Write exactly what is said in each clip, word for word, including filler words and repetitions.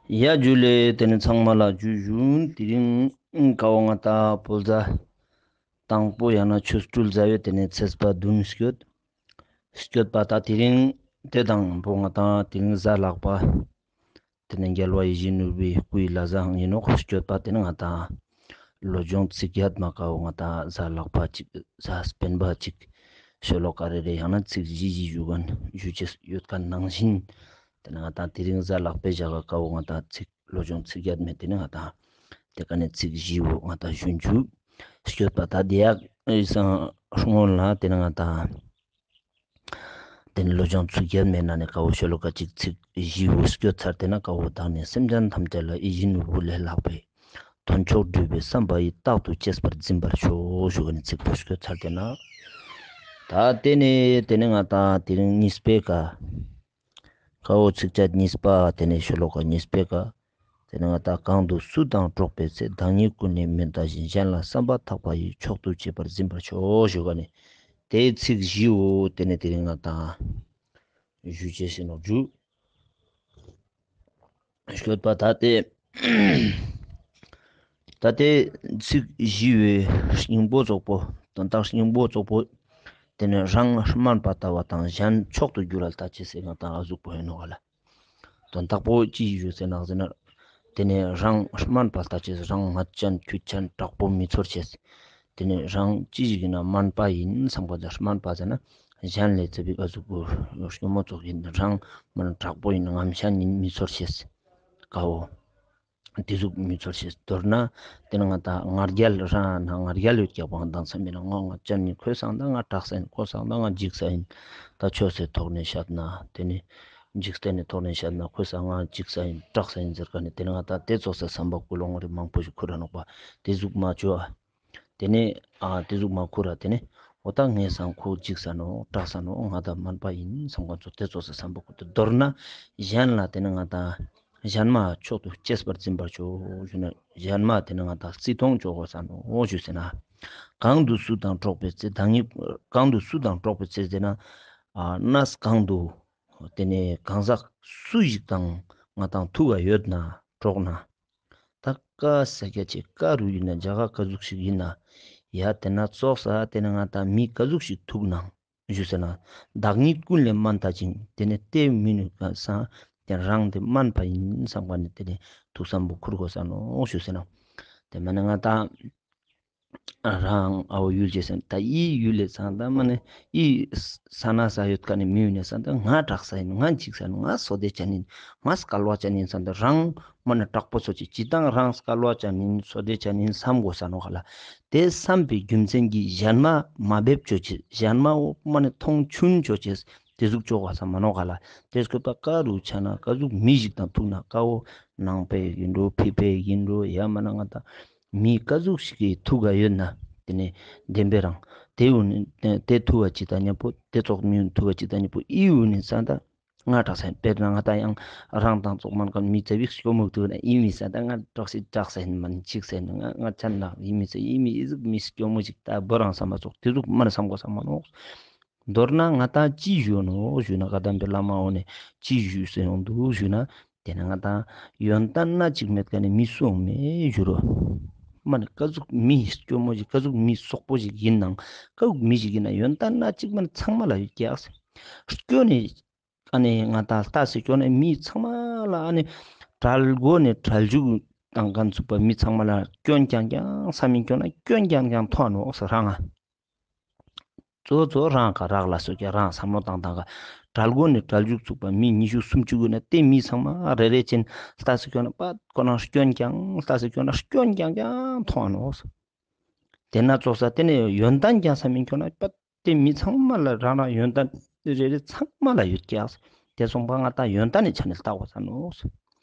ཡ་ཇུ་ལེ། ཏེ་ནེ་ཚང་མ་ལ་ཇུ་ཞུན། དེ་རིང་ཀ་བོ་ང་ཏང་བོད་ཟླ་དང་པོ་ཡང་ན་ཆོ་འཕྲུལ་ཟླ་བའི་ཏེ་ནེ་ཚེས་པ་བདུན་སྐྱོད། སྐྱོད་པ་ད་དེ་རིང་ཏེ་དང་པོ་ང་ཏང་དེ་རིང་གཟའ་ལྷག་པ། ཏེ་ནེ་རྒྱལ་བ་ཡིད་བཞིན་ནོར་བུའི་སྐུའི་བླ་གཟའ་ཨིན་ནོག། སྐྱོད་པ་ཏེ་ནེ་ང་ཏང་ལོ་ཆུང་ཚིག་བརྒྱད་མ་ཀ་བོ་ང་ཏང་གཟའ་ལྷག་པ་ཅིག་གཟའ་སྤེན་པ་ཅིག་ཤོ་ལོ་ཀ་རེ་རེ་ཡང་ན་ཚིག་བཞི་བཞི་ཞུ་ཁན་ཞུ་ཅེས་ཡོད་ཁན་ནང་བཞིན། ཏེ་ནེ་ང་ཏང་དེ་རིང་གཟའ་ལྷག་པའི་ཞག་ག་ཀ་བོ་ང་ཏང་ཚིག་ལོ་ཆུང་ཚིག་བརྒྱད་མེད། ཏེ་ནེ་ང་ཏང་ཏེ་ཀ་ནེ་ཚིག་བཞི་བོ་ང་ཏང་ཞུན་ཅུག། སྐྱོད་པ་ད་དེ་ཡག་ཨི་སང་སྔོན་ལ་ཏེ་ནེ་ང་ཏང་ཏེ་ནེ་ལོ་ཆུང་ཚིག་བརྒྱད་མེད་ན་ནི་ཀ་བོ་ཤོ་ལོ་ཀ་ཅིག་ཚིག་བཞི་བོ་སྐྱོད་ཚར། ཏེ་ནེ་ཀ་བོ་བདག་ནི་སེམས་ཅན་ཐམས་ཅད་ལ་ཡིད་བཞིན་ནོར་བུ་ལས་ལྷག་པའི་དོན་མཆོག་སྒྲུབ་པའི་བསམ་པ་ཡིས་རྟག་ཏུ་གཅེས་པར་འཛིན་པར་ཤོག་ཞུ་ཁན་ནི་ཚིག་པོ་སྐྱོད་ཚར། ཏེ་ནེ་ད་ཏེ་ནེ་ཏེ་ནེ་ང་ཏང་དེ་རིང་གཉིས་པའི་ཀ་ཀ་བོ་ཚིགས་བཅད་གཉིས་པ་ཏེ་ནེ་ཤོ་ལོ་ཀ་གཉིས་པའི་ཀ་ཏེ་ནེ་ང་ཏང་གང་དུ་སུ་དང་འགྲོགས་པའི་ཚེ། བདག་ཉིད་ཀུན་ནས་མི་འདའ་ཞིང་། གཞན་ལ་བསམ་པ་ཐག་པ་ཡིས། མཆོག་ཏུ་གཅེས་པར་འཛིན་པར་ཤོག་ཞུ་ཁན་ནི་ཏེ་ཚིག་བཞི་བོ་ཏེ་ནེ་དེ་རིང་ང་ཏང་ཞུ་ཅེས་ཨིན་ནོག་ཞུ། སྐྱོད་པ་ད་ཏེ་ད་ཏེ་ཚིག་བཞི་བོའི་སྙིང་པོ་ཙོགས་པོ་དོན་དག་སྙིང་པོ་ཙོགས་པོ་ཏེ་ནེ་རང་དམན་པ་ལྟ་བ་དང་གཞན་མཆོག་ཏུ་འགྱུར་བ་ལྟ་ཅེས་ཟེར་ང་ཏང་ཨ་ཟུག་པོ་ཨིན་ནོག་ག་ལ། དོན་དག་པོ་ཅི་ཞུ་ཟེར་ན་ཟེར་ན་ཏེ་ནེ་རང་དམན་པ་ལྟ་ཅེས། རང་ངད་ཅན་ཁྱུད་ཅན་དྲག་པོ་མི་ཚོར་ཅེས། ཏེ་ནེ་རང་ཅི་ཞིག་ཨིན་ན་དམན་པ་ཨིན་བསམ་གོས། དམན་པ་ཟེར་ན་གཞན་ལས་ཚེ་བིག་ཨ་ཟུག་པོ་སྐྱོ་མོ་ཙོགས་ཨིན། རང་མ་ན་དྲག་པོ་ཨིན་ངམ་ཤན་ཨིན་མི་ཚོར་ཅེས་ཀ་བོ། ཏེ་ཟུག་མི་ཚོར་ཅེས། མདོར་ན་ཏེ་ནེ་ང་ཏང་ང་རྒྱལ་རང་ན་ང་རྒྱལ་ཡོད་ཀྱག་པ་ང་ཏང་བསམ་མེད་ན་ང་ངད་ཅན་ནི་ཁོའི་སང་ད་ང་དྲག་ས་ཨིན། ཁོའི་སང་ད་ང་འཇིགས་ས་ཨིན། ད་ཆོས་སི་ཐོག་ནེ་བཤད་ན་ཏེ་ནེ་འཇིག་རྟེན་ནི་ཐོག་ནེ་བཤད་ན་ཁོའི་སང་ང་འཇིགས་ས་ཨིན་དྲག་ས་ཨིན་ཟེར་ཁན་ནི་ཏེ་ནེ་ང་ཏང་ཏེ་ཙོགས་སི་བསམ་པ་ཀུན་སློང་རེ་མང་པོ་ཞིག་ཁུར་ར་ནོག་པ། ཏེ་ཟུག་མ་ཅོ་ཨ། ཏེ་ནེ་ཨ་ཏེ་ཟུག་མ་ཁུར་ར་ཏེ་ནེ་འོ་ད་ངའི་སང་ཁོ་འཇིགས་ས་ནོག་དྲག་ས་ནོག་ང་ད་དམན་པ་ཨིན་བསམ་ཁན་ཙོགས་ཏེ་ཙོགས་སི་བསམ་པ་ཁུར་ཏེ། མདོར་ན་གཞན་ལ་ཏེ་ནེ་ང་ཏང་གཞན་མ་མཆོག་ཏུ་གཅེས་པར་འཛིན་པར་ཤོག་ཞུ་ན་གཞན་མ་ཏེ་ནེ་ང་ཏང་བརྩི་མཐོང་ཅོ་གོས་ས་ནོག་ཞུ་ཟེར་ན། གང་དུ་སུ་དང་འགྲོགས་པའི་ཚེ། བདག་ཉིད་གང་དུ་སུ་དང་འགྲོགས་པའི་ཚེ་ཟེར་ན་ཨ་གནས་གང་དུ་ཏེ་ནེ་གང་ཟག་སུ་ཞིག་དང་ང་ཏང་ཐུག་ག་ཡོད་ན་འགྲོགས་ན། ད་ཀ་ས་ཀྱ་ཅིག་ཀ་རུ་ཨིན་ན་ཇ་ག་ཀ་ཟུག་ཞིག་ཨིན་ན་ཡ་ཏེ་ན་ཙོགས་ས་ཏེ་ནེ་ང་ཏང་མི་ཀ་ཟུག་ཞིག་ཐུག་ན་ཞུ་ཟེར་ན་བདག་ཉིད་ཀུན་ལས་དམན་ལྟ་ཞིང་། ཏེ་ནེ་ཏེ་མི་ནུས་ཀ་སང་ཏེ་རང་ཏེ་དམན་པ་ཨིན་བསམ་ཁན་ནི་ཏེ་ནེ་ཐུགས་བསམ་པོ་ཁུར་གོས་ས་ནོག་ཞུ་ཟེར་ན། ཏེ་མ་ནེ་ང་ཏང་རང་ཨ་བོ་ཡུལ་ཅེས་ཟེར་ན་ད་ཨི་ཡུལ་ལས་སང་ད་མ་ནེ་ཨི་ས་ན་ས་ཡོད་ཁན་ནི་མི་ཡུལ་ནེ་སང་ད་ང་དྲག་ས་ཨིན། ང་འཇིགས་ས་ཨིན། ང་སོ་དེ་ཅན་ཨིན། ང་སྐལ་བ་ཅན་ཨིན་སང་ད་རང་མ་ནེ་དྲག་པོ་ཚོ་ཅིག་ཅི་དང་རང་སྐལ་བ་ཅན་ཨིན་སོ་དེ་ཅན་ཨིན་བསམ་གོས་ས་ནོག་ག་ལ། ཏེ་བསམ་པའི་རྒྱུ་མཚན་གྱིས་གཞན་མ་མ་འབེབས་ཅོ་ཅེས། གཞན་མ་འོ་མ་ནེ་མཐོང་ཆུང་ཅོ་ཅེས། ཏེ་ཟུག་ཅོ་གོས་ས་མ་ནོག་ག་ལ། ཏེ་སྐོར་ད་ཀ་རུ་ཆ་ན་ཀ་ཟུག་མི་ཞིག་དང་ཐུག་ན་ཀ་བོ་ནང་པའི་ཨིན་འགྲོ་ཕི་པའི་ཨིན་འགྲོ་ཡ་མ་ནེ་ང་ཏང་མི་ཀ་ཟུག་ཞིག་གི་ཐུག་ག་ཡོད་ན་ཏེ་ནེ་བདེན་པའི་རང་ཏེ་འུ་ནི་ཏེ་ཐུག་པ་ཅིག་དང་ཉམ་པོ་ཏེ་ཙོགས་མི་ཐུག་པ་ཅིག་དང་ཉམ་པོ་ཨི་འུ་ནི་སང་ད་ང་དྲག་ས་ཨིན། དཔེར་ན་ང་ཏང་ཡང་རང་དང་ཙོགས་མན་ཁན་མི་ཚེ་བིག་སྐྱོ་མོ་ཐུག་ན་ཨི་མི་སང་ད་ང་དྲག་ས་དྲག་ས་ཨིན་མ་ནེ་འཇིགས་ས་ཨིན། ང་ང་ཅན་ན་ཨི་མི་ཚེ་ཨི་མི་ཨི་ཟུག་མི་སྐྱོ་མོ་ཞིག་ད་བོ་རང་བསམ་པ་ཙོགས་ཏེ་ཟུག་མ་ནེ་བསམ་གོས་ས་མ་ནོག། མདོར་ན་ང་ཏང་ཅི་ཞུ་ནོག་ཞུ་ན་བཀའ་གདམས་པའི་བླ་མ་འོ་ནེ་ཅི་ཞུས་ཟེར་ཡོང་དུག་ཞུ་ན་ཏེ་ནེ་ང་ཏང་ཡོན་ཏན་སྣ་གཅིག་མེད་ཁན་ནི་མི་སུའང་མེད་ཞུ་རོ། མ་ནེ་ཀ་ཟུག་མི་སྐྱོ་མོ་ཞིག་ཀ་ཟུག་མི་སོག་པོ་ཞིག་ཨིན་ནང་ཀ་ཟུག་མི་ཞིག་ཨིན་ན་ཡོན་ཏན་སྣ་གཅིག་མ་ནེ་ཚང་མ་ལ་ཡོད་ཀྱག། སྐྱོན་ནི་ཨ་ནི་ང་ཏང་ལྟ་སེ་སྐྱོན་ནི་མི་ཚང་མ་ལ་ཨ་ནི་གྲལ་མགོ་ནེ་གྲལ་མཇུག་དང་ཀ་ཚུག་པ་མི་ཚང་མ་ལ་སྐྱོན་རྐྱང་རྐྱང་བསམ་མི་སྐྱོན་ན་སྐྱོན་རྐྱང་རྐྱང་མཐོང་ནོག་ཟེར་རང་ང་། གཙོ་གཙོ་རང་ཀ་རག་ལ་སོ་ཀྱ་རང་བསམ་བློ་བཏང་བཏང་ཀ་གྲལ་མགོ་ནེ་གྲལ་མཇུག་ཚུག་པ་མི་ཉི་ཤུ་སུམ་ཅུ་གུན་ན་ཏེ་མི་ཚང་མ་རེ་རེ་ཅན་ལྟ་སེ་སྐྱོན་ན་པ་ཁོ་རང་སྐྱོན་རྐྱང་ལྟ་སེ་སྐྱོན་ན་སྐྱོན་རྐྱང་རྐྱང་མཐོང་ནོག་ཟེར། ཏེ་ན་ཙོགས་ས་ཏེ་ནེ་ཡོན་ཏན་རྐྱང་བསམ་མི་སྐྱོན་ན་པ་ཏེ་མི་ཚང་མ་ལ་རང་རང་ཡོན་ཏན་རེ་རེ་ཚང་མ་ལ་ཡོད་ཀྱག། ཏེ་སོང་པ་ང་ཏང་ཡོན་ཏན་ནི་ཆ་ནེ་ལྟ་གོས་ས་ནོག།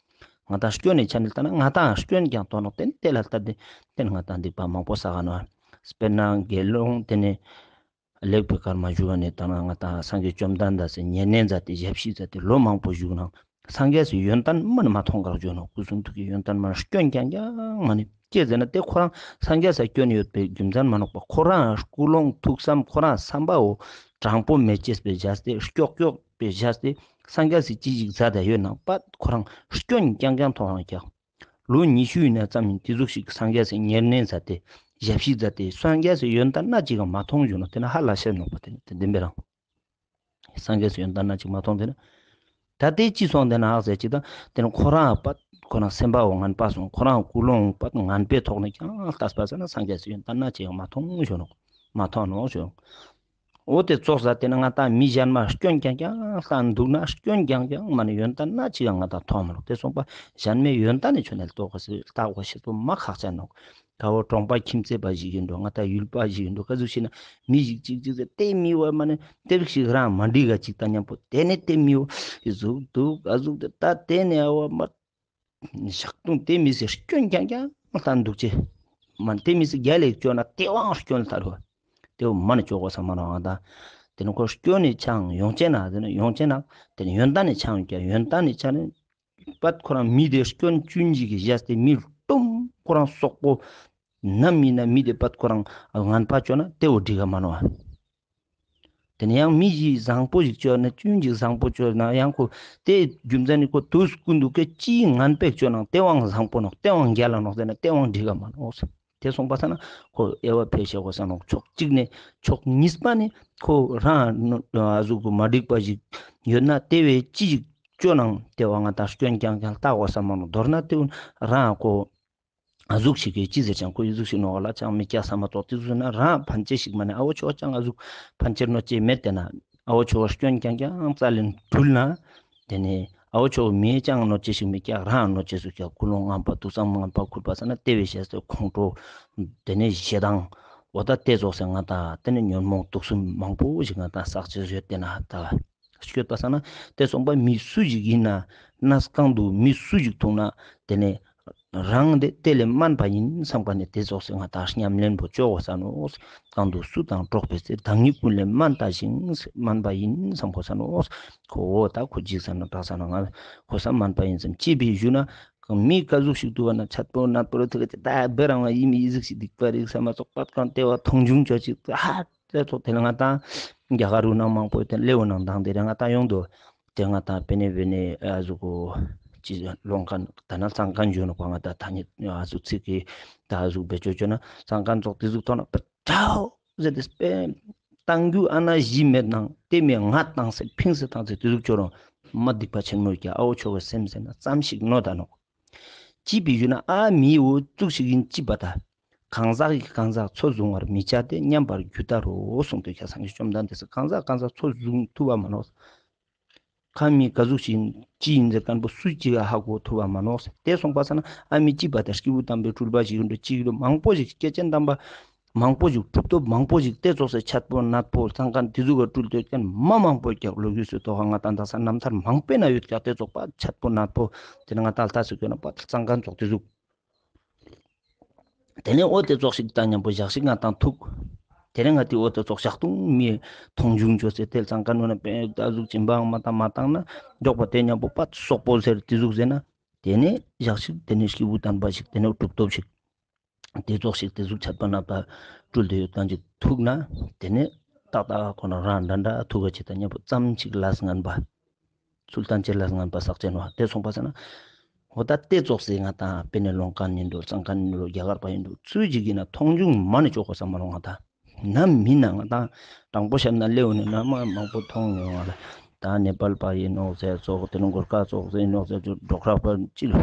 ང་ཏང་སྐྱོན་ནི་ཆ་ནེ་ལྟ་ན་ང་ཏང་སྐྱོན་རྐྱང་མཐོང་ནོག། ཏེ་ནེ་ཏེ་ལ་ལྟ་སྟེ་ཏེ་ནེ་ང་ཏང་སྡིག་པ་མང་པོ་བསགས་ནོག། དཔེར་ན་དགེ་སློང་ཏེ་ནེ་ལེགས་པའི་སྐར་མ་ཞུ་བ་ནེ་ད་ང་ཏང་སངས་རྒྱས་བཅོམ་ལྡན་འདས་སི་ཉེ་གནས་མཛད་དེ་ཞབས་ཕྱི་མཛད་དེ་ལོ་མང་པོ་བཞུགས་ནང་སངས་རྒྱས་སི་ཡོན་ཏན་མ་ནེ་མ་མཐོང་གར་བྱོན་ནོག། སྐུ་གསུང་ཐུགས་ཀྱི་ཡོན་ཏན་མ་ནེ་སྐྱོན་རྐྱང་རྐྱང་མ་ནེ་ཅི་ཟེར་ན་ཏེ་ཁོ་རང་སངས་རྒྱས་སི་སྐྱོན་ཡོད་པའི་རྒྱུ་མཚན་མ་ནོག་པ། ཁོ་རང་ཀུན་སློང་ཐུགས་བསམ་ཁོ་རང་བསམ་པའོ་དྲང་པོ་མེད་ཅེས་པའི་བཞག་སྟེ་སྐྱོག་སྐྱོག་པའི་བཞག་སྟེ་ སངས་རྒྱས་སི་ཅི་ཞིག་མཛད་དེ་ཡོད་ན་པད་ཁོ་རང་སྐྱོན་རྐྱང་རྐྱང་མཐོང་ཡང་ཀྱག། ལོ་ཉི་ཤུ་ཡིན་ན་ཙམ་ཡིན་དེ་ཟུག་ཞིག་སངས་རྒྱས་སི་ཉེར་གནས་མཛད་དེ་ཞབས་ཕྱི་མཛད་དེ་སངས་རྒྱས་སི་ཡོན་ཏན་སྣ་གཅིག་ག་མ་མཐོང་ཞུ་ནོག། དེ་ན་ཧ་ལས་ཤེས་ནོག་པ། དེ་ནི་དེ་བདེན་པའི་རང་སངས་རྒྱས་སི་ཡོན་ཏན་སྣ་གཅིག་མ་མཐོང་། དེ་ན་ད་དེ་ཅི་སོང་དེ་ན་ཨག་ཟེར་ཅིག་དང་དེ་ན་ཁོ་རང་པད་ཁོ་རང་སེམས་པ་བོ་ངན་པ་སོང་། ཁོ་རང་ཀུན་སློང་པད་ངན་པའི་ཐོག་ནས་ཀྱང་ལྟས་པ་ཟེར་ན་སངས་རྒྱས་སི་ཡོན་ཏན་སྣ་གཅིག་མ་མཐོང་ཞུ་ནོག། མ་མཐོང་ནོག་ཞུ། འོ་དེ་ཙོགས་ས་དེ་ན་ང་ཏང་མི་གཞན་མ་སྐྱོན་རྐྱང་རྐྱང་ལྟ་འདུག་ན་སྐྱོན་རྐྱང་རྐྱང་མ་ནི་ཡོན་ཏན་སྣ་གཅིག་ཡང་ང་ཏང་མཐོང་མི་རུང་། དེ་སོང་པ་གཞན་མའི་ཡོན་ཏན་ནི་ཆོ་ནས་ལྟོ་གོ་སི་ལྟ་གོ་ཤེས་པོ་མ་ཁག་ཅན་ནོག། ཀ་བོ་གྲོང་པ་ཁྱིམ་མཚེས་པ་ཞིག་ཡིན་འགྲོ། ང་ཏང་ཡུལ་པ་ཞིག་ཡིན་འགྲོ། ག་ཟུག་ཤེས་ན་མི་ཞིག་ཅིག་ཅིག་ཟེར་དེ་མི་བོ་མ་ནི་དེ་རིགས་ཤིག་རང་མ་འགྲིག་ག་ཅིག་ལྟ་མཉམ་པོ་དེ་ནས་དེ་མི་བོ་ཟུག་འདུག་ག་ཟུག་དེ་ལྟ་དེ་ནས་ཨ་བོ་མ་ཞག་དུང་དེ་མི་སི་སྐྱོན་རྐྱང་རྐྱང་ལྟ་འདུག་ཅེ། མ་དེ་མི་སི་རྒྱལ་ལེགས་ཅོ་ན་དེ་བང་སྐྱོན་ལྟ་རུ། དེ་བོ་མ་ནི་ཅོ་གོ་ས་མ་ནོག་ང་ཏང་། དེ་ནི་ཁོ་སྐྱོན་ནི་ཆང་ཡོང་ཅེ་ན་དེ་ནི་ཡོང་ཅེ་ན་དེ་ནི་ཡོན་ཏན་ནི་ཆང་ཡོང་ཀྱང་ཡོན་ཏན་ནི་ཆང་ནི་པད་ཁོ་རང་མི་དེ་སྐྱོན་ཅུན་ཅིག་གི་བཞག་སྟེ་མི་ལྟུང་ཁོ་རང་སོག་པོ་ནམ་མི་ན་མི་དེ་པད་ཁོ་རང་ངན་པ་ཅོ་ན་དེ་བོ་འགྲིག་ག་མ་ནོག། དེ་ནས་ཡང་མི་ཞིག་བཟང་པོ་ཞིག་ཅོས་ན་ཅུང་ཞིག་བཟང་པོ་ཅོས་ན་ཡང་ཁོ་དེ་རྒྱུ་མཚན་ནི་ཁོ་དུས་ཀུན་ཏུ་ཀེ་ཅི་ངན་པ་ཅོས་ན་དེ་བང་བཟང་པོ་ནོག། དེ་བང་རྒྱལ་ལ་ནོག་ཟེར་ན་དེ་བང་འགྲིག་ག་མ་ནོག། དེ་སོང་པ་ས་ན་ཁོ་དབྱེ་བ་ཕེ་ཤེས་གོ་ས་ནོག། ཕྱོགས་གཅིག་ནས་ཕྱོགས་གཉིས་པ་ནས་ཁོ་རང་ཨ་ཟུག་གི་མ་འགྲིག་པ་ཞིག་ཡོད་ན་དེ་བས་ཅི་ཞིག་ཅོ་ནང་དེ་བང་ང་ཏང་སྐྱོན་རྐྱང་རྐྱང་ལྟ་གོ་ས་མ་ནོག། མདོར་ན་དེ་རང་ཁོ་ཨ་ཟུག་ཞིག་གི་ཅི་ཟེར་ཅང་ཁོ་ཨི་ཟུག་ཞིག་ནོག་ལ་ཅང་མི་སྐྱ་ས་མ་གཏོགས་དེ་ཟུག་ན་རང་ཕན་ཅེ་ཞིག་མ་ནི་ཨ་བོ་ཆོ་ཅང་ཨ་ཟུག་ཕན་ཅེ་ནོག་ཅེ་མེད་དེ་ན་ཨ་བོ་ཆོ་སྐྱོན་རྐྱང་རྐྱང་རྩ་ལས་འཁྲུལ་ན་དེ་ནས་ཨ་བོ་ཆོ་མི་ཅང་ནོག་ཅེ་ཞིག་མི་སྐྱ་རང་ནོག་ཅེ་ཟུག་ཀྱང་ཀུན་སློང་ངན་པ་དུག་གསུམ་ངན་པ་ཁུར་པ་ས་ན་དེ་བས་ཤེས་ཏེ་ཁོང་ཁྲོ་དེ་ནས་ཞེ་སྡང་འོ་ད་དེ་ཙོགས་སེ་ང་ཏང་དེ་ནས་ཉོན་མོངས་དུག་གསུམ་མང་པོ་ཞིག་ང་ཏང་བསགས་ཅེས་ཡོད་དེ་ན་ད། སྐྱོད་པ་ས་ན་དེ་སོང་པ་མི་སུ་ཞིག་ཡིན་ན་གནས་གང་དུ་མི་སུ་ཞིག་ཐུག་ན་དེ་ནས་རང་དེ་དེ་ལས་དམན་པ་ཡིན་བསམ་པ་ནས་དེ་ཙོགས་སེ་ང་ཏང་ཉམས་ལེན་པོ་ཅོ་གོ་ས་ནོག། གང་དུ་སུ་དང་འགྲོགས་པའི་ཚེ་བདག་ཉིད་ཀུན་ལས་དམན་ལྟ་ཞིང་དམན་པ་ཡིན་བསམ་གོ་ས་ནོག། ཁོ་བོ་ད་ཁོ་འཇིགས་ས་ན་དྲག་ས་ན་ང་གོ་ས་དམན་པ་ཡིན་བསམ་ཅི་བས་ཞུ་ན་མི་ག་ཟུག་ཞིག་ཐུག་པ་ན་ཆད་པོ་ནད་པོ་རུ་ཐུག་གི་ད་བེ་རང་བ་ཡིན་མི་ཨི་ཟུག་ཞིག་སྡིག་པ་རིག་ས་མ་ཚོགས་པ་གང་དེ་བ་མཐོང་ཆུང་ཅོ་ཅིག་ཧ། དེ་ཚོ་དེ་ལ་ང་ཏང་རྒྱ་གར་རུ་ནང་མང་པོ་དེ་ལེའུ་ནང་དང་དེ་རེ་ང་ཏང་ཡོང་དུ་དེ་ང་ཏང་པེ་ནེ་བེ་ནེ་ཨ་ཟུག་གོ་ཅི་ལོང་མཁན་ད་ན་གཙང་མཁན་ཞུ་ནོག་པ། ང་ཏང་ཐ་སྙད་ཨ་ཟུག་ཚིག་གི་ད་ཨ་ཟུག་བེད་སྤྱོད་བཅོས་ན་གཙང་མཁན་ཚོགས་དེ་ཟུག་ཐོག་ན་པ་ཏྲའོ་ཟེར་ཏེ་སྤེ་བཏང་རྒྱུ་ཨ་ན་གཞི་མེད་ནང་དེ་མེད་ང་བཏང་ཟེར་ཕིང་ཟེར་བཏང་ཟེར་དེ་ཟུག་བཅོས་རུང་མ་སྡིག་པ་ཆེན་མོ་ཀྱང་ཨ་བོ་ཆོ་གི་སེམས་ཟེར་ན་ཙམ་ཞིག་ནོ་ད་ནོག། ཅི་བི་ཞུ་ན་ཨ་མི་འུ་ཙུག་ཞིག་ཡིན་ཅི་པ་ད། གང་ཟག་གིས་གང་ཟག་ཚོ་བཟུང་བར་མི་བྱ་སྟེ་མཉམ་པར་རྒྱུ་ལྟར་རོ་གསུངས་ཏེ་ཁ་སང་གི་བཅོམ་ལྡན་འདས་སི་གང་ཟག་གང་ཟག་ཚོ་བཟུང་ཐུབ་པ་མ་ནོག། ཁ་མི་ག་ཟུག་ཞིག་ཡིན་ཅི་ཡིན་ཟེར་མཁན་པོ་སུ་ཅིག་ག་ཧ་གོ་ཐུབ་པ་མ་ནོག། དེ་སོང་པ་ས་ན་ཨ་མི་ཅི་པ་ད་སྐྱེས་བུ་དམ་པའི་སྤྲུལ་པ་ཞིག་ཡིན་འགྲོ་ཅིག་ཡིན་འགྲོ་མང་པོ་ཞིག་སྐྱེས་ཆེན་དམ་པ། མང་པོ་ཞིག་གྲུབ་ཐོབ་མང་པོ་ཞིག་དེ་ཙོགས་སེ་ཆད་པོ་ནད་པོ་གཙང་མཁན་དེ་ཟུག་ག་སྤྲུལ་ཏེ་ཡོད་མཁན་མ་མང་པོ་ཀྱག་ལོ་རྒྱུས་སུ་ཐོག་ང་ཏང་ད་ས་རྣམ་ཐར་མང་པོའི་ནང་ཡོད་ཀྱག། དེ་ཙོགས་པ་ཆད་པོ་ནད་པོ་དེ་ནི་ང་ཏང་ལྟ་ཚུལ་གྱོན་ན་པ་གཙང་མཁན་ཙོགས་དེ་ཟུག་དེ་ནི་འོ་དེ་ཙོགས་ཤིག་ད་མཉམ་པོ་ཞག་ཞིག་ང་ཏང་ཐུག། དེ་ནི་ང་ཏི་འོ་དེ་ཙོགས་ཞག་དུང་མི་མཐོང་ཆུང་བཅོས་སེ་དེ་གཙང་མཁན་ནོ་ན་པེ་ད་ཟུག་སྦྱིན་པའང་མ་བཏང་མ་བཏང་ན་མགྱོགས་པ་དེ་མཉམ་པོ་པ་སོག་པོ་ཟེར་དེ་ཟུག་ཟེར་ན་དེ་ནི་ཞག་ཞིག་དེ་ནི་སྐྱེས་བུ་དམ་པ་ཞིག་དེ་ནི་གྲུབ་ཐོབ་ཞིག་དེ་ཙོགས་ཤིག་དེ་ཟུག་ཆད་པ་ནད་པ་སྤྲུལ་ཏེ་ཡོད་མཁན་ཅིག་ཐུག་ན་དེ་ནས་ཏག་ཏག་ཁོ་ན་རང་འདྲ་འདྲ་ཐུག་ག་ཅིག་དང་མཉམ་པོ་ཙམ་ཅིག་ལས་ངན་པ་ཚུལ་ལྡན་གྱི་ལས་ངན་པ་བསགས་ཅན་བ་དེ་སོང་པ་ས་ན་འོ་ད་དེ་ཙོགས་སེ་ང་ཏང་པེ་ནེ་ལོང་མཁན་ཡིན་འགྲོ་གཙང་མཁན་ཡིན་འགྲོ་རྒྱ་གར་པ་ཡིན་འགྲོ་ཚུལ་ཅིག་ཡིན་ན་མཐོང་ཆུང་མ་ནི་ཅོ་གོ་ས་མ་ནོག། ང་ཏང་ནམ་མིན་ན་ང་ཏང་དྲང་པོ་བཤད་ན་ལེའུ་ནི་ན་མ་མང་པོ་མཐོང་ཡོང་བ་ལ་ད་ནེ་པཱལ་པ་ཡིན་ནོག་ཟེར་ཙོགས་དེ་ནི་གོར་ཁ་ཙོགས་ཟེར་ནོག་ཟེར་ཙོགས་འབྲོག་ར་པ་ཅི་ལ།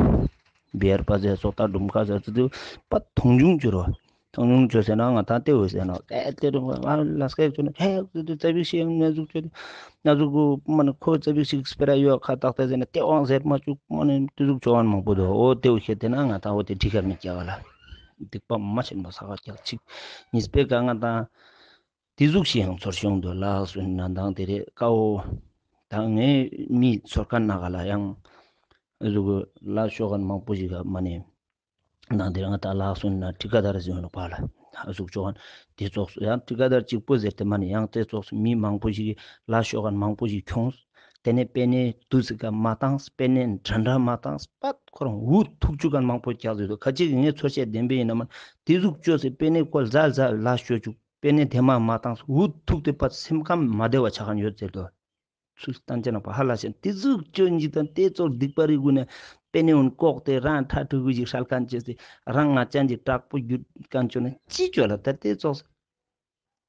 བེར་པ་ཟེར་སོགས་ད་སྒྲུང་ཁ་ཟེར་ཚུལ་དུ་པ་མཐོང་ཆུང་བཅོས་རོ། མཐོང་ཆུང་བཅོས་ཟེར་ན་ང་ད་ལྟེ་བོ་ཟེར་ན་ཨེ་ལྟེ་རུ་ང་ལ་སྐད་བཅོས་ན་ཧེ་ཟེར་དུ་ཙ་པིག་ཞིག་ཡང་ན་ཟུག་བཅོས་ན་ཟུག་གུ་མ་ནི་ཁོ་ཙ་པིག་ཞིག་སྤེ་ར་ཡོད་ཁ་ཏག་ཏག་ཟེར་ན་ལྟེ་བོ་ཟེར་མ་བཅུག་མ་ནི་དེ་ཟུག་བཅོ་བ་མང་པོ་འདུག། འོ་ལྟེ་བོ་ཁྱེར་ཏེ་ན་ང་ད་འོ་དེ་འགྲིག་ག་མི་རྒྱག་ག་ལ། སྡིག་པ་མ་ཆེན་པོ་བསགས་ཀྱག་ཅིག་གཉིས་པའི་ཀ་ང་ད། དེ་ཟུག་ཞིག་ཡང་ཚོར་ཤོང་དུ་ལགས་སོ་ན་དང་དེ་རེད་ཀའོ། ད་ངའི་མི་ཚོར་མཁན་ན་ག་ལ་ཡང་ཨ་ཟུག་ལ་ཤོག་མཁན་མང་པོ་ཞིག་ག་མ་ནས་དང་དེ་རེད་ང་ད་ལགས་སོ་ན་ཊི་ཀ་དར་ཟེར་ནོག་པ་ལ་ཨ་ཟུག་ཤོག་མཁན་དེ་ཙོགས་སུ་ཡང་ཊི་ཀ་དར་གཅིག་པོ་ཟེར་ཏེ་མ་ནས་ཡང་དེ་ཙོགས་སུ་མི་མང་པོ་ཞིག་གི་ལ་ཤོག་མཁན་མང་པོ་ཞིག་ཁྱོངས། དེ་ནས་པེ་ནེ་དུས་ཟིག་ག་མ་བཏང་པེ་ནེ་འདྲ་འདྲ་མ་བཏང་པད་ཁོ་རང་འུ་ཐུག་བཅུག་མཁན་མང་པོ་རྒྱག་ཟེར་དུ་ཁ་ཅིག་གི་ངའི་ཚོར་ཤེས་བདེན་པའི་ཡིན་ན་མ་དེ་ཟུག་བཅོས་སེ་པེ་ནེ་ཁོ་ལ་ལ་ལ་ཤོད་བཅུག། པེ་ནེ་དེ་མ་མ་བཏང་འུ་ཐུག་སྟེ་པ་སེམས་ཁམས་མ་བདེ་བ་ཆགས་མཁན་ཡོད་ཟེར་དོ། ཚུལ་སྟན་ཅེས་ནོག་པ། ཧ་ལ་ཤན་ཏེ་ཟུག་ཅོ་ཨིན་ཅིག་དང་ཏེ་ཙོགས་སྡིག་པ་རིགས་གུན་ནི་པེ་ནེ་གུན་ལྐོག་སྟེ་རང་ཕྲུ་གུ་ཞིག་སྲལ་ཁན་ཅོས་ཏེ་རང་ང་ཅན་ཅིག་དྲག་པོ་གྱུར་ཁན་ཅོ་ན་ཅི་ཅོ་ལ། ད་ཏེ་ཙོགས་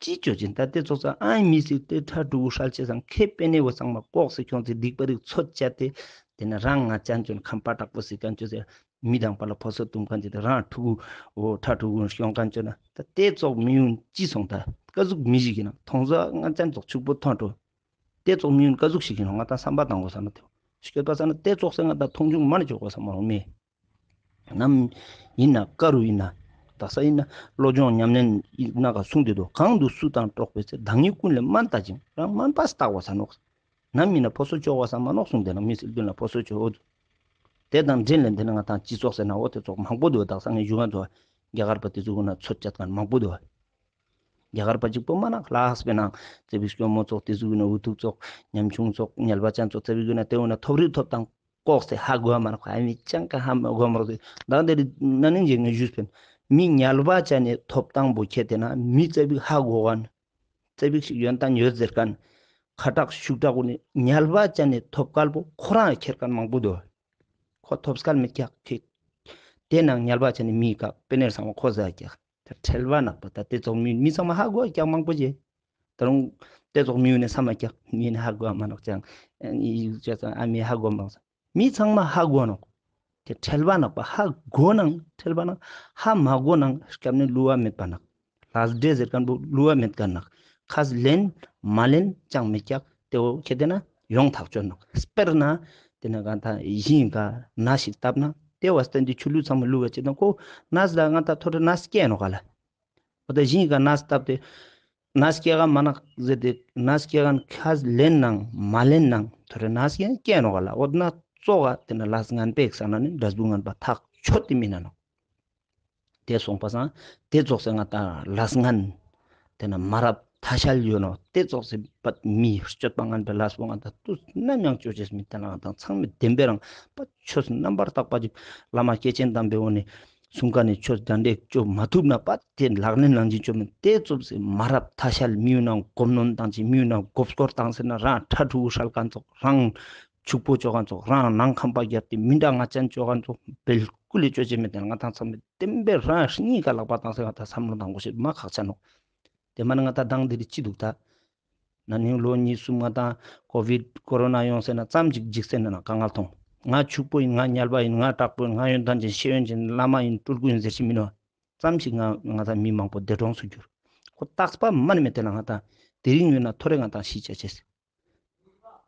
ཅི་ཅོ་ཅིན་ད་ཏེ་ཙོགས་ཨ་མི་སི་ཏེ་ཕྲུ་གུ་སྲལ་ཅེས་སང་ཁེ་པེ་ནེ་བོ་ཚང་མ་ལྐོག་སེ་ཁྱོང་སྟེ་སྡིག་པ་རིགས་ཚོད་ཅད་དེ་ཏེ་ནེ་རང་ང་ཅན་ཅོ་ན་ཁམས་པ་དྲག་པོ་སི་ཁན་ཅོས་ཏེ་མི་དང་པ་ལ་ཕོ་སོ་ཏུམ་ཁན་ཅོས་ཏེ་རང་ཕྲུ་གུ་འོ་ཕྲུ་གུ་ཤོང་ཁན་ཅོ་ན་ད་ཏེ་ཙོགས་མི་གུན་ཅི་སོང་ད་ཀ་ཟུག་མི་ཞིག་ཨིན་ན་ཐོང་ཟོ་ང་ཅན་ཙོགས་ཕྱུག་པོ་ཐོང་ཏོ། ཏེ་ཙོགས་མི་གུན་ཀ་ཟུག་ཞིག་ཨིན་ན་ང་ཏང་སམ་པ་ཏང་གོས་ས་ན་ཏེ་སྐྱོད་པ་ས་ན་ཏེ་ཙོགས་སེ་ང་ཏང་ཐོང་ཆུང་མ་ནེ་ཅོ་གོས་ས་མ་རུང་མེ། ནམ་ཨིན་ན་ཀ་རུ་ཨིན་ན་དག་ས་ཨིན་ན་བློ་སྦྱོང་ཉམས་ལེན་ཨིན་ན་ག་གསུངས་ཏེ་དུག། གང་དུ་སུ་དང་འགྲོགས་པའི་ཚེ། བདག་ཉིད་ཀུན་ལས་དམན་ལྟ་ཞིང་། རང་དམན་པ་ལྟ་གོས་ས་ནོག། ནམ་ཨིན་ན་ཕོ་སོ་ཅོ་གོས་ས་མ་ནོག་གསུངས་ཏེ་ན་མི་སི་ཀུན་ལ་ཕོ་སོ་ཅོ་འོ་དུག། ཏེ་དང་འབྲེལ་ལེན་ཏེ་ན་ང་ཏང་སྤྱི་ཚོགས་སེ་ན་འོ་ཏེ་ཙོགས་མང་པོ་དུག། དག་ས་ངའི་ཞུ་ཁན་ཙོགས་རྒྱ་གར་པ་ཏེ་ཙོགས་གུན་ན་ཚོད་ཅད་ཁན་མང་པོ་དུག། རྒྱ་གར་པ་ཅིག་པོ་མ་ནག་ལགས་པེ་ནང་ཙེ་བིག་སྐྱོ་མོ་ཙོགས་ཏེ་ཟུག་ནེ་འུ་ཐུག་ཙོགས་ཉམ་ཆུང་ཙོགས་ཉལ་བ་ཅན་ཙོགས་ཙེ་བིག་གུན་ན་ཏེ་འུ་ན་ཐོབ་རིག་ཐོབ་ཐང་ལྐོག་སེ་ཧ་གོ་མ་ནག་ཨ་མི་ཅང་ཀ་ཧ་མ་གོ་མ་ནག་ཏེ་དག་ཏེ་རི་ན་ནིང་ཞིག་ནེ་ཞུས་པེན་མི་ཉལ་བ་ཅན་ནི་ཐོབ་ཐང་པོ་ཁྱེད་དེ་ན་མི་ཙེ་བིག་ཧ་གོ་ཁན་ཙེ་བིག་ཞིག་ཡོན་ཏན་ཡོད་ཟེར་ཁན་ཁ་དྲག་ཤུགས་དྲག་གུན་ནི་ཉལ་བ་ཅན་ནི་ཐོབ་སྐལ་པོ་ཁོ་རང་ཁྱེར་ཁན་མང་པོ་དུག། ཁོ་ཐོབ་སྐལ་མེད་ཀྱག་ཁྱེད། ཏེ་ནང་ཉལ་བ་ཅན་ནི་མི་ཀ་པེ་ནེ་ཚང་མ་ཁོ་ཟ་ཀྱག། ཏེ་ཁྲེལ་བ་ནག་པ་ད་ཏེ་ཙོགས་མི་མི་ཚང་མ་ཧ་གོ་ཀྱག་མང་པོ་ཅེ། ད་རུང་ཏེ་ཙོགས་མི་གུན་ནི་སམ་མ་ཀྱག་མི་ནི་ཧ་གོ་མ་ནོག་ཅང་། ཨ་མི་ཧ་གོ་མ་ནོག། མི་ཚང་མ་ཧ་གོ་ནོག། ཏེ་ཁྲེལ་བ་ནག་པ་ཧ་གོ་ནང་ཁྲེལ་བ་ནག་ཧ་མ་གོ་ནང་སྐྱབས་ནི་བསླུ་བ་མེད་པ་ནག། ལས་འབྲས་ཟེར་ཁན་པོ་བསླུ་བ་མེད་ཁན་ནག། ཁས་ལེན་མ་ལེན་ཅང་མེད་ཀྱག། ཏེ་བོ་ཁྱེད་དེ་ན་ཡོང་ཐག་ཆོད་ནོག། སྤེར་ན་ཏེ་ན་ག་ད་ཞིང་ག་ན་ཞིག་བཏབ་ན་ཏེ་བ་སྟན་ཏེ་ཆུ་ལུད་ཚང་མ་བླུགས་པ་ཅིག་དང་ཁོ་ནས་ལ་ང་ད་ཐོ་རེ་ནས་སྐྱེ་ནོག་ག་ལ། འོ་ད་ཞིང་ག་ནས་བཏབ་སྟེ་ནས་སྐྱེ་ག་མ་ནག་ཟེར་ཏེ་ནས་སྐྱེ་ག་ཁས་ལེན་ནང་མ་ལེན་ནང་ཐོ་རེ་ནས་སྐྱེ་སྐྱེ་ནོག་ག་ལ། འོ་ད་ན་ཙོགས་ག་ཏེ་ན་ལས་ངན་པའི་ས་ན་ནི་འབྲས་བུ་ངན་པ་ཐག་ཆོད་དེ་མི་ན་ནོག། ཏེ་སོང་པ་སང་ཏེ་ཙོགས་སེ་ང་ཏང་ལས་ངན་ཏེ་ན་མ་རབས་ཐ་ཤལ་ཡོད་ནོག། ཏེ་ཙོགས་སེ་པ་མི་སྤྱོད་པ་ངན་པའི་ལས་པོ་ང་ཏང་དུས་ནམ་ཡང་ཅོ་ཅེས་མེད། ཏེ་ན་ང་ཏང་ཚང་མའི་བདེན་པའི་རང་པ་ཆོས་རྣམ་པར་དག་པ་ཅིག་བླ་མ་སྐྱེས་ཆེན་དམ་པའི་འོ་ནི་གསུང་ཀ་ནི་ཆོས་དྲན་དྲེག་ཅོ་མ་ཐུབ་ན་པ་ཏེ་ལག་ལེན་ནང་ཅིག་ཅོ་མེད། ཏེ་ཙོགས་སེ་མ་རབས་ཐ་ཤལ་མི་ཡུལ་ནང་གོམ་ནོན་བཏང་ཅིག་མི་ཡུལ་ནང་གོབ་སྐོར་བཏང་ཟེར་ན་རང་ཕྲུ་གུ་སྲལ་ཁན་ཙོགས་རང་ཕྱུག་པོ་ཅོ་ཁན་ཙོགས་རང་ནང་ཁམས་པ་རྒྱབ་སྟེ་མི་འདྲ་ང་ཅན་ཅོ་ཁན་ཙོགས་བེལ་ཀུལ་ལེ་ཅོ་ཅེས་མེད། ཏེ་ན་ང་ཏང་ཚང་མའི་བདེན་པའི་རང་གཉིས་ཀ་ལག་པ་བཏང་སེ་ང་ཏང་བསམ་བློ་བཏང་དགོས་ཤེས་མ་ཁག་ཆེ་ནོག། ཏེ་མ་ནི་ང་ཏང་དང་དེ་རིགས་ཅི་འདུག་ད། ན་ནིང་ལོ་གཉིས་གསུམ་ང་ཏང་ཀོ་བིད་ཀོ་རོ་ན་ཡོང་སེ་ན་ཙམ་ཅིག་འཇིགས་སེ་ན་ན་དཀའ་ངལ་ཐོང་། ང་ཕྱུག་པོ་ཡིན། ང་ཉལ་བ་ཡིན། ང་དྲག་པོ་ཡིན། ང་ཡོན་ཏན་ཅན་ཤེས་ཡོན་ཅན་བླ་མ་ཡིན་སྤྲུལ་སྐུ་ཡིན་ཟེར་ཞིག་མི་ནོག། ཙམ་ཞིག་ང་ང་ཏང་མི་མང་པོ་འདས་གྲོངས་སུ་གྱུར། ཁོ་རྟག་པ་མ་ནི་མེད། ཏེ་ན་ང་ཏང་དེ་རིང་ཡོད་ན་ཐོ་རེ་ང་ཏང་ཤི་ཆ་ཅེས།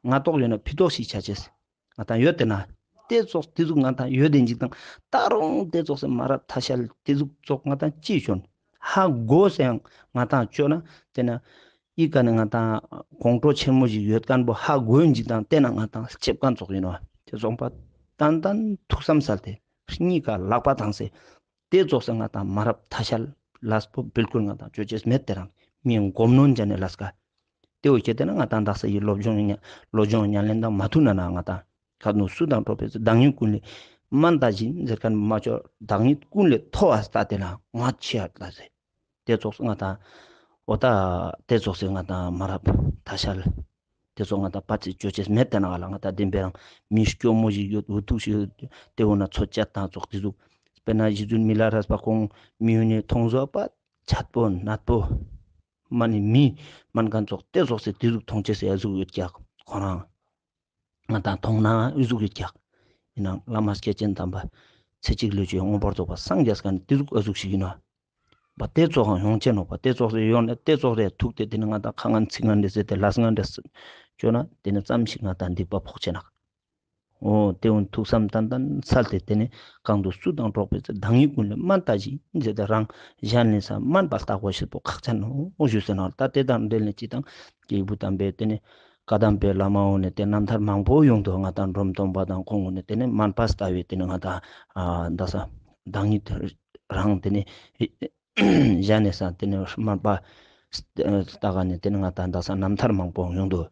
སྔ་ཏོག་ཡོད་ན་ཕི་ཏོག་ཤི་ཆ་ཅེས། ང་ཏང་ཡོད་ཏེ་ན། ཏེ་ཙོགས་ཏེ་ཟུག་ང་ཏང་ཡོད་དེ་འཇིག་དང་ད་རུང་ཏེ་ཙོགས་སེ་མ་རབས་ཐ་ཤལ་ཏེ་ཟུག་ཙོགས་ང་ཏང་ཅི་ཅོན། ཧ་གོ་སེ་ཡང་ང་ཏང་ཅོ་ན་ཏེ་ན་ཨི་ཀ་ནེ་ང་ཏང་ཁོང་ཁྲོ་ཆེན་མོ་ཞིག་ཡོད་ཁན་པོ་ཧ་གོ་འཇིག་དང་ཏེ་ན་ང་ཏང་ལྕེབ་ཁན་ཙོགས་ཡིན་ནོག། ཏེ་ཙོགས་པ་ཏན་ཏན་ཐུགས་བསམ་སལ་ཏེ་གཉིས་ཀ་ལག་པ་བཏང་སེ། ཏེ་ཙོགས་སེ་ང་ཏང་མ་རབས་ཐ་ཤལ་ལས་པོ་བིལ་ཀུལ་ང་ཏང་ཅོ་ཅེས་མེད། ཏེ་རང་མི་གོམ་ནོན་ཅན་ནི་ལས་ཀ། ཏེ་བོ་ཁྱེད་དེ་ན་ང་ཏང་དག་ས་ཡི་སློབ་སྦྱོང་ཉ་སློབ་སྦྱོང་ཉམས་ལེན་དང་མ་ཐུག་ན་ན་ང་ཏང་ག་ནུ་སུ་དང་འགྲོགས་པའི་ཚེ། བདག་ཉིད་ཀུན་ལས་དམན་ལྟ་ཞིང་ཟེར་ཁན་མ་ཅོ། བདག་ཉིད་ཀུན་ལས་མཐོ་བ་ལྟ་སྟེ་ན་ང་ཆེ་བ་ལྟ་ཟེར། ཏེ་ཙོགས་སེ་ང་ཏང་འོ་ད་ཏེ་ཙོགས་སེ་ང་ཏང་མ་རབས་ཐ་ཤལ། ཏེ་ཙོགས་ང་ཏང་པ་ཚིག་ཅོ་ཅེས་མེད། ཏེ་ན་ག་ལ་ང་ཏང་བདེན་པའི་རང་མི་སྐྱོ་མོ་ཞིག་ཡོད། འུ་ཐུག་ཞིག་ཡོད། ཏེ་འོ་ན་ཚོད་ཅད་དང་ཙོགས་ཏེ་ཟུག། དཔེར་ན་རྗེ་བཙུན་མི་ལ་རས་པ་ཁོང་མི་ཡུལ་ནེ་ཐོང་ཟོ་པ་ཆད་པོ་ནད་པོ། མ་ནི་མི་མན་ཁན་ཙོགས་ཏེ་ཙོགས་སེ་ཏེ་ཟུག་ཐོང་ཅེས་སེ་ཨ་ཟུག་ཡོད་ཀྱག་ཁོ་རང་། ང་ཏང་ཐོང་ན་ཨི་ཟུག་ཡོད་ཀྱག། ཡིན་ནའང་བླ་མ་སྐྱེས་ཆེན་དམ་པ་ཚེ་གཅིག་ལུས་ཅིག་མངོན་པར་རྫོགས་པ་སངས་རྒྱས་ཁན་ཏེ་ཟུག་ཨ་ཟུག་ཞིག་ཡིན་ནོག། པ་ཏེ་ཙོགས་ཡོང་ཅེས་ནོག་པ། ཏེ་ཙོགས་རེ་ཡོང་ནས་ཏེ་ཙོགས་རེ་ཐུག་སྟེ་ཏེ་ནེ་ང་ཏང་ཁ་ངན་ཚིག་ངན་རེ་ཟེར་ཏེ་ལས་ངན་རེ་ཅོ་ན་ཏེ་ནེ་ཙམ་ཞིག་ང་ཏང་སྡིག་པ་ཕོག་ཅེས་ནོག། འོ་ཏེ་འོ་ཐུགས་བསམ་ཏན་ཏན་སལ་ཏེ་ཏེ་ནེ་གང་དུ་སུ་དང་འགྲོགས་པའི་ཚེ། བདག་ཉིད་ཀུན་ལས་དམན་ལྟ་ཞིང་ཟེར་ཏེ་རང་གཞན་ལས་སང་དམན་པ་ལྟ་དགོས་ཤེས་པོ་ཁག་ཅན་ནོག་ཞུས་ཟེར་ན། ད་ཏེ་དང་འབྲེལ་ནས་ཅི་དང་སྐྱེས་བུ་དམ་པའི་ཏེ་ནེ་བཀའ་གདམས་པའི་བླ་མ་འོ་ནེ་ཏེ་རྣམ་ཐར་མང་པོ་ཡོང་དུག། ང་ཏང་འབྲོམ་སྟོན་པ་དང་ཁོང་འོ་ནེ་ཏེ་ནེ་དམན་པ་ལྟ་བའི་ཏེ་ནེ་ང་ཏང་ཨ་ད་ས་བདག་ཉིད་རང་ཏེ་ནེ་གཞན་ལས་སང་ཏེ་ནེ་དམན་པ་ལྟ་ག་ནེ་ཏེ་ནེ་ང་ཏང་ད་ས་རྣམ་ཐར་མང་པོ་ཡོང་དུག།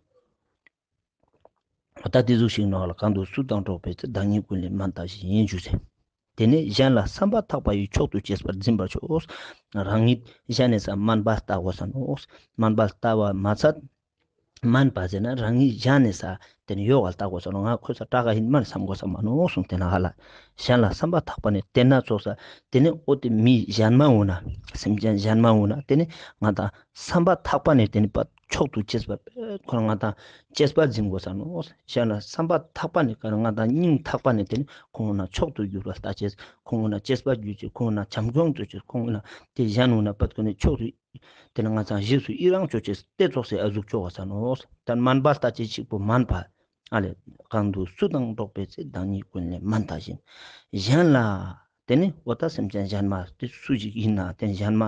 ད་ཏེ་ཟུག་ཞིག་ནོག་ལ། གང་དུ་སུ་དང་འགྲོགས་པའི་ཚེ། བདག་ཉིད་ཀུན་ལས་དམན་ལྟ་ཞིང་ཡིན་ཞུ་ཟེར། ཏེ་ནེ་གཞན་ལ་བསམ་པ་ཐག་པ་ཡིས། མཆོག་ཏུ་གཅེས་པར་འཛིན་པར་ཤོག། རང་ཉིད་གཞན་ལས་སང་དམན་པ་ལྟ་དགོས་ས་ནོག། དམན་པ་ལྟ་བ་མ་ཚད་ དམན་པ་ཟེར་ན་རང་ཉིད་གཞན་ནི་ས་དེ་ནི་ཡོག་ག་ལྟ་དགོས་ས་ནོག་ང་ཁོ་ས་དྲག་ག་ཡིན་མ་ནི་བསམ་དགོས་ས་མ་ནོག་གསུངས། དེ་ན་ཧ་ལ་གཞན་ལ་བསམ་པ་ཐག་པ་ནི་དེ་ན་ཙོགས་ས་དེ་ནི་འོ་དེ་མི་གཞན་མ་འོ་ན་སེམས་ཅན་གཞན་མ་འོ་ན་དེ་ནི་ང་དང་བསམ་པ་ཐག་པ་ནི་དེ་ནི་པ་མཆོག་ཏུ་གཅེས་པ་ཁོ་ན་ང་དང་གཅེས་པར་འཛིན་དགོས་ས་ནོག་གཞན་ལ་བསམ་པ་ཐག་པ་ནི་ཀ་ན་ང་དང་སྙིང་ཐག་པ་ནི་དེ་ནི་ཁོང་ན་མཆོག་ཏུ་གྱུར་པ་ལྟ་ཅེས། ཁོང་ན་གཅེས་པར་གྱུར་ཅེས། ཁོང་ན་བྱམས་སྐྱོང་ཅོ་ཅེས། ཁོང་ན་དེ་གཞན་འོ་ན་པ་ཁོ་ནི་མཆོག་ཏུ་དེ་ནི་ང་ཚང་རྗེས་སུ་ཡི་རང་ཅོ་ཅེས་དེ་ཙོགས་སེ་ཨ་ཟུག་ཅོ་ག་ས་ནོག་ད་དམན་པ་ལྟ་ཅེས་གཅིག་པོ་དམན་པ། ཨ་ལེ། གང་དུ་སུ་དང་འགྲོགས་པའི་ཚེ། བདག་ཉིད་ཀུན་ལས་དམན་ལྟ་བཞིན། གཞན་ལ་དེ་ནི་འོ་ད་སེམས་ཅན་གཞན་མ་དེ་སུ་ཞིག་ཡིན་ན་དེ་ནི་གཞན་མ་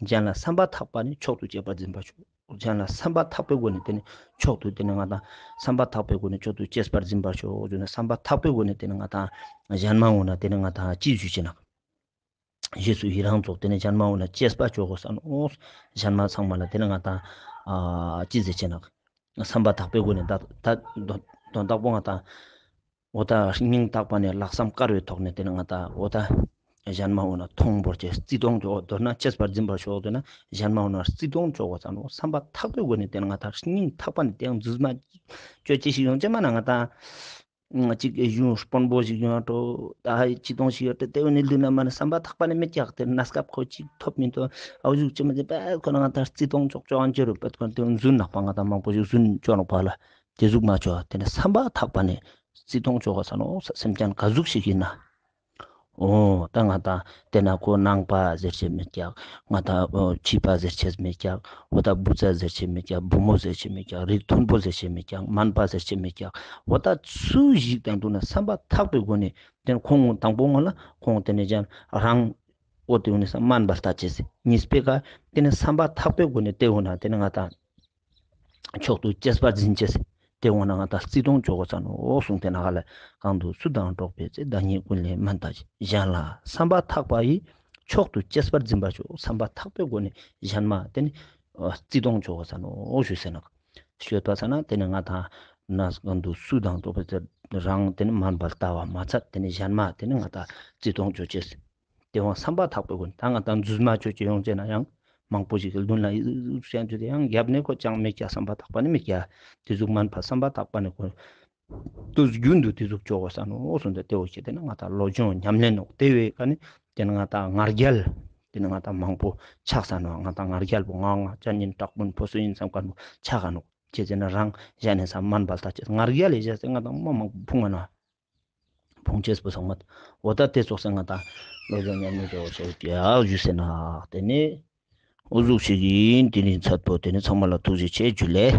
གཞན་ལ་བསམ་པ་ཐག་པ་ནི་མཆོག་ཏུ་གཅེས་པར་འཛིན་པར་ཤོག་གཞན་ལ་བསམ་པ་ཐག་པའི་སྒོ་ནས་དེ་ནི་མཆོག་ཏུ་དེ་ནི་ང་དང་བསམ་པ་ཐག་པའི་སྒོ་ནས་མཆོག་ཏུ་གཅེས་པར་འཛིན་པར་ཤོག་ཞུ་ན་བསམ་པ་ཐག་པའི་སྒོ་ནས་དེ་ནི་ང་དང་གཞན་མ་འོ་ན་དེ་ནི་ང་དང་ཅི་ཞུ་ཅེ་ན། རྗེས་སུ་ཡི་རང་ཙོགས་དེ་ནི་གཞན་མ་འོ་ན་གཅེས་པ་ཅོ་གོས་ས་ནོག་གཞན་མ་ཚང་མ་ལ་དེ་ནི་ང་དང་ཨ་ཅི་ཟེར་ཅེ་ན། བསམ་པ་ཐག་པའི་སྒོ་ནས་ད་ད་དོན་དོན་དག་པོ་ང་དང་འོ་ད་སྙིང་ཐག་པ་ནས་ལྷག་བསམ་དཀར་བའི་ཐོག་ནས་དེ་ནི་ང་དང་འོ་ད་གཞན་མ་འོ་ན་མཐོང་བོར་ཅེས་བརྩི་མཐོང་ཅོ་མདོར་ན་གཅེས་པར་འཛིན་པར་ཤོག་དེ་ན་གཞན་མ་འོ་ན་བརྩི་མཐོང་ཅོ་གོས་ས་ནོག་བསམ་པ་ཐག་པའི་སྒོ་ནས་དེ་ནི་ང་དང་སྙིང་ཐག་པ་ནས་དེ་ཡང་རྫུས་མ་ཅོ་ཅེས་ཤིག་ཡོང་ཅེ་མ་ན་ང་དང་། ང་གཅིག་གི་གཞུང་དཔོན་པོ་ཞིག་ཡོང་འགྲོ། ད་ཧ་ཡི་ཅི་གཏོང་ཞིག་ཡོད་དེ་དེ་བོ་ནི་ལུས་ན་མ་ནི་བསམ་པ་ཐག་པ་ནི་མི་རྒྱག་དེ་གནས་སྐབས་ཁོ་ཅིག་ཐོབ་མི་འདུག་ཨའུ་ཞུགས་ཅི་མ་ཅི་པས་ཁོ་ན་ང་ད་བརྩི་མཐོང་ཅོག་ཅོག་ཨང་ཅི་རུ་པད་ཁོ་དེ་རྫུན་ནག་པ་ང་ད་མང་པོ་ཞིག་རྫུན་ཅོག་ནག་པ་ལ་དེ་ཟུག་མ་ཅོག་དེ་ནི་བསམ་པ་ཐག་པ་ནི་བརྩི་མཐོང་ཅོག་ག་ས་ནོག་སེམས་ཅན་ག་ཟུག་ཞིག་ཡིན་ན། འོ་ད་ང་ད་དེ་ན་ཁོ་ནང་པ་ཟེར་ཆེ་མི་རྒྱག་ང་ད་ཕྱི་པ་ཟེར་ཆེ་མི་རྒྱག་འོ་ད་བུ་ཚ་ཟེར་ཆེ་མི་རྒྱག་བུ་མོ་ཟེར་ཆེ་མི་རྒྱག་རིགས་མཐོན་པོ་ཟེར་ཆེ་མི་རྒྱག་དམན་པ་ཟེར་ཆེ་མི་རྒྱག་འོ་ད་སུ་ཞིག་དང་འདུག་ན་བསམ་པ་ཐག་པའི་སྒོ་ནས་དེ་ཁོང་དང་པོ་ངོ་ལ་ཁོང་དེ་ནས་ཀྱང་རང་འོ་དེ་འོ་ནས་དམན་པ་ལྟ་ཅེས་གཉིས་པའི་ཀ་དེ་ནས་བསམ་པ་ཐག་པའི་སྒོ་ནས་དེ་འོ་ན་དེ་ནས་ང་ད་མཆོག་ཏུ་གཅེས་པར་འཛིན་ཅེས། དེ་འོ་ན་ང་ད་བརྩི་མཐོང་ཅོག་གོས་ས་ནོག་གསུངས། དེ་ན་ཧ་ལ་གང་དུ་སུ་དང་འགྲོགས་པའི་ཚེ། བདག་ཉིད་ཀུན་ལས་དམན་ལྟ་བཞིན། གཞན་ལ་བསམ་པ་ཐག་པ་ཡིས། མཆོག་ཏུ་གཅེས་པར་འཛིན་པར་ཤོག་བསམ་པ་ཐག་པའི་སྒོ་ནས་གཞན་མ་དེ་ནི་བརྩི་མཐོང་ཅོག་གོས་ས་ནོག་ཞུས་ཟེར་ན། ཤོད་པ་ས་ན་དེ་ནི་ང་ད་ན་གང་དུ་སུ་དང་འགྲོགས་པའི་ཚེ་རང་དེ་ནི་དམན་པར་ལྟ་བ་མ་ཚད་དེ་ནི་གཞན་མ་དེ་ནི་ང་ད་བརྩི་མཐོང་ཅོ་ཅེས། དེ་བོ་བསམ་པ་ཐག་པའི་སྒོ་ནས་ད་ང་ད་རྫུས་མ་ཅོ་ཅེས་ཡོང་ཅེ་ན་ཡང་མང་པོ་ཞིག་གི་ལུང་ལ་ཡུ་ཡུ་ཡུ་ཡང་ཅོ་དེ་ཡང་རྒྱབ་ནས་ཁོ་ཅང་མི་རྒྱག་བསམ་པ་ཐག་པ་ནི་མི་རྒྱག་དེ་ཟུག་དམན་པ་བསམ་པ་ཐག་པ་ནི་ཁོ་དུས་རྒྱུན་དུ་དེ་ཟུག་ཅོ་གོས་ས་ནོག་གསུངས་ཏེ་དེ་བོ་ཁྱེད་དེ་ན་ང་ད་བློ་སྦྱོང་ཉམས་ལེན་ནོག་དེ་བས་ཀ་ནི་དེ་ན་ང་ད་ང་རྒྱལ་དེ་ན་ང་ད་མང་པོ་ཆགས་ས་ནོག་ང་ད་ང་རྒྱལ་པོ་ང་ང་ཅན་ཡིན་དྲག་པོ་ཕོ་སུ་ཡིན་བསམ་མཁན་པོ་ཆགས་ཀ་ནོག་ཁྱེད་དེ་ན་རང་གཞན་ནས་ས་དམན་པ་ལྟ་ཅེས་ང་རྒྱལ་ལས་བྱས་ཏེ་ང་ད་མ་མང་པོ་ཕུང་ང་ནོག་ཕུང་ཅེས་པོ་ཚང་མ་འོ་ད་དེ་ཙོགས་སེ་ང་ད་བློ་སྦྱོང་ཉམས་ལེན་ཅོ་ཅེས་ཡག་ཞུས་ཟེར་ན་དེ་ནི་འོ་ཟུག་ཞིག་ཡིན། དེ་ནི་ཚད་པོ་དེ་ནི་ཚང་མ་ལ་ཐུགས་རྗེ་ཆེ་ཇུ་ལེ།